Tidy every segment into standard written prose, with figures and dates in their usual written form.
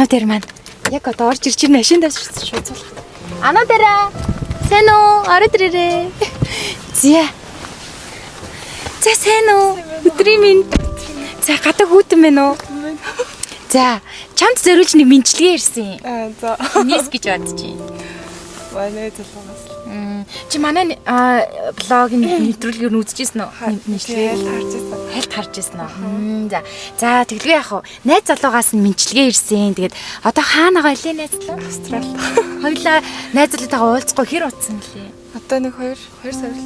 Ануу дээр маань яг одоо орж ирж байна. Машиндаас шууд суулгах. Ануу дээрээ. Сайн уу? Ороод ирээрээ. Зя. За сайн уу? Өдрийн минь. За гадаг хүүтэн байна уу? За чамд зориулж нэг мэндчилгээ ирсэн. Аа за. Нийс гэж бодож байна. Манай залуунаас л. Чи манай блогийн нэвтрүүлгээр нь үзчихсэн үү? Мэндчилгээ Хайлт харж ирсэн. хальт харж ирсэн үү? За. За тэгэлгүй яах вэ? Найз залуугаас нь мэндчилгээ ирсэн. Тэгээд одоо хаана байгаа илээ найз залуу? Австрал. Хоёлаа найз залуутайгаа уулзахгүй хэр утсан гэлээ? Одоо нэг 2 2 сар л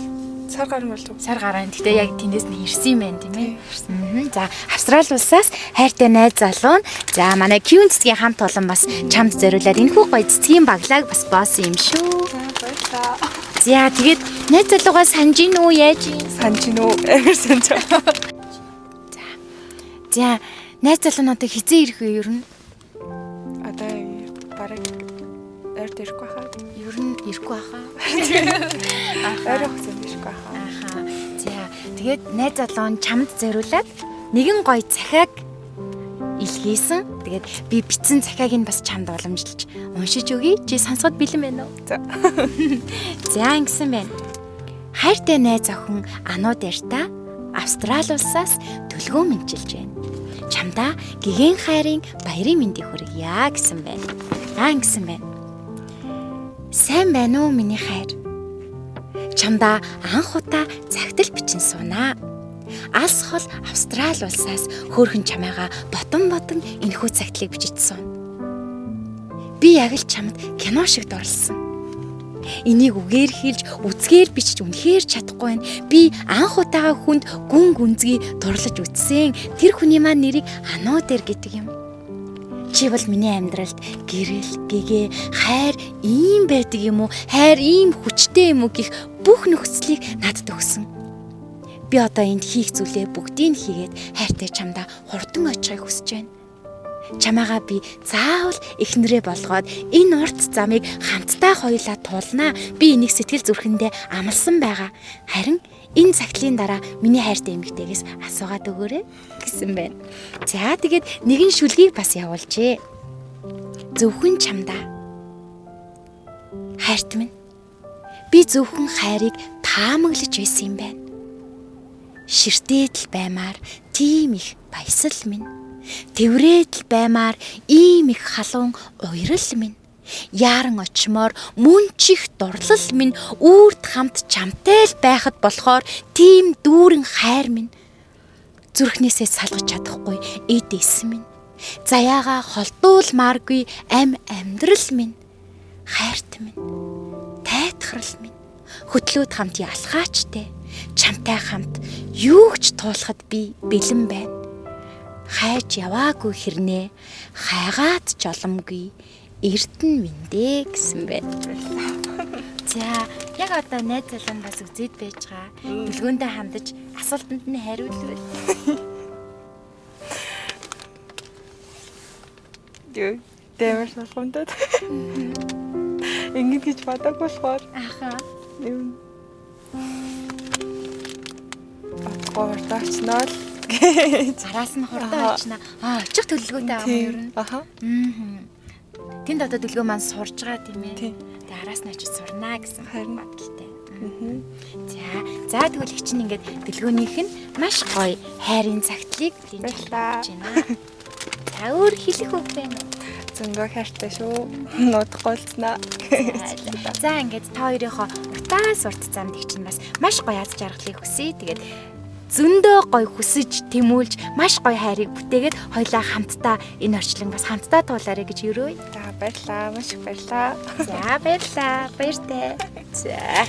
сар гарan болов. Сар гарan. Гэтэ яг тэндээс нь ирсэн юм байна тийм ээ. Ирсэн. За Австрали улсаас хайртай найз залуу нь за манай Кюн цэцгийн хамт олон бас чамд зориулаад энэхүү гоё цэцгийн баглааг бас боосон юм шүү. За баярлалаа. За тэгээд найз залуугаа санаж гин үү яаж юм? Санж гин үү? Амар санж байгаа. За найз залуу нь одоо хизээ ирэх вэ ер нь? Одоо бараг ойрт ирэхгүй хаа. Ер нь ирэхгүй хаа. Ойрын хугацаанд ирэхгүй хаа. Аха. За тэгээд найз залуу нь чамд зориулаад нэгэн гоё захиаг илгээсэн. Тэгээд би бичсэн захиаг нь бас чамд уламжилж уншиж өгье. Чи сонсоход бэлэн байна уу? За. За ингэсэн байна. Хайртай найз охин Ануу дэрта Австрали улсаас төлгөө мэдчилж байна. Чамдаа гэгэн хайрын баярын мэндийг хүргье гэсэн байна. Аа ингэсэн байна. Сайн байна уу миний хайр? Чамдаа анх удаа цагтл бичин суунаа. Алс хол Австрали улсаас хөөрхөн чамайгаа ботон ботон энэхүү цагтлыг бичиж суuna. Би яг л чамд кино шиг дурлсан. Энийг үгээр хэлж, үзгээр бичиж үнэхээр чадахгүй байна. Би анх удаага хүнд гүн гүнзгий дурлаж үтсэн. Тэр хүний маань нэрийг Ануу дээр гэдэг юм. Чи бол миний амьдралд гэрэл, гэгээ, хайр ийм байдаг юм уу? Хайр ийм хүчтэй юм уу гих бүх нөхцөлийг надад өгсөн. Би одоо энд хийх зүйлээ бүгдийг нь хийгээд хайртай чамдаа хурдан очихыг хүсэж байна. Чамаагаа би заавал эхнэрээ болгоод энэ урт замыг хамтдаа хоёулаа туулнаа. Би энийг сэтгэл зүрхэндээ амласан байгаа. Харин энэ цагтлын дараа миний хайртай эмэгтэйгээс асуугаад өгөөрэй гэсэн байна. За тэгээд нэгэн шүлгийг бас явуулжээ. Зөвхөн чамдаа. Хайрт минь. Би зөвхөн хайрыг таамаглаж байсан юм байна. Ширтээд л баймаар тийм их баясал минь. Тэврээд л баймаар ийм их халуун уярал минь. Яаран очмоор мөн чих дурлал минь үүрд хамт чамтай л байхад болохоор тийм дүүрэн хайр минь. Зүрхнээсээ салгаж чадахгүй эд эс минь. Заяагаа холдуулмааргүй ам амьдрал минь. Хайрт минь. Тайтгарал минь. Хөтлөөд хамт ялхаачтэй. Чамтай хамт юу ч туулахад би бэлэн байна. Хайж яваагүй хэрнээ хайгаад ч оломгүй эрдэн минь дээ гэсэн байна. За яг одоо найз залуу нь бас үзээд байж байгаа. Дэлгөөндөө хандаж асуултанд нь хариулвал. Юу? Дэмэр салгамдаад. Ингэж гэж бодог болохоор Аха. юм. Бодохгүй хурдан очноо л гэж. Араас нь хурдан очно. Аа очих төлөвлөгөөтэй байгаа юм ер нь. Аха. Мм. Тэнд одоо төлгөө маань сурж байгаа тийм ээ. Тийм. Тэгээ араас нь очиж сурнаа гэсэн Харин. бодолтой. Мгм. За, за тэгвэл их чинь ингээд дэлгөөнийх нь маш гоё хайрын цагтлыг дэмжиж Баярлалаа. байна. За өөр хэлэх үг байна уу? Зөндөө хайртай шүү. Нуудахгүй л цнаа. За ингээд та хоёрынхоо уртаас урт замд их чинь бас маш гоё аз жаргалыг хүсье. Тэгээд зөндөө гоё хүсэж тэмүүлж маш гоё хайрыг бүтээгээд хоёлаа хамтдаа энэ орчлон бас хамтдаа туулаарэ гэж өрөөе. За баярлалаа. Маш их баярлалаа. За баярлалаа. Баяртай. За.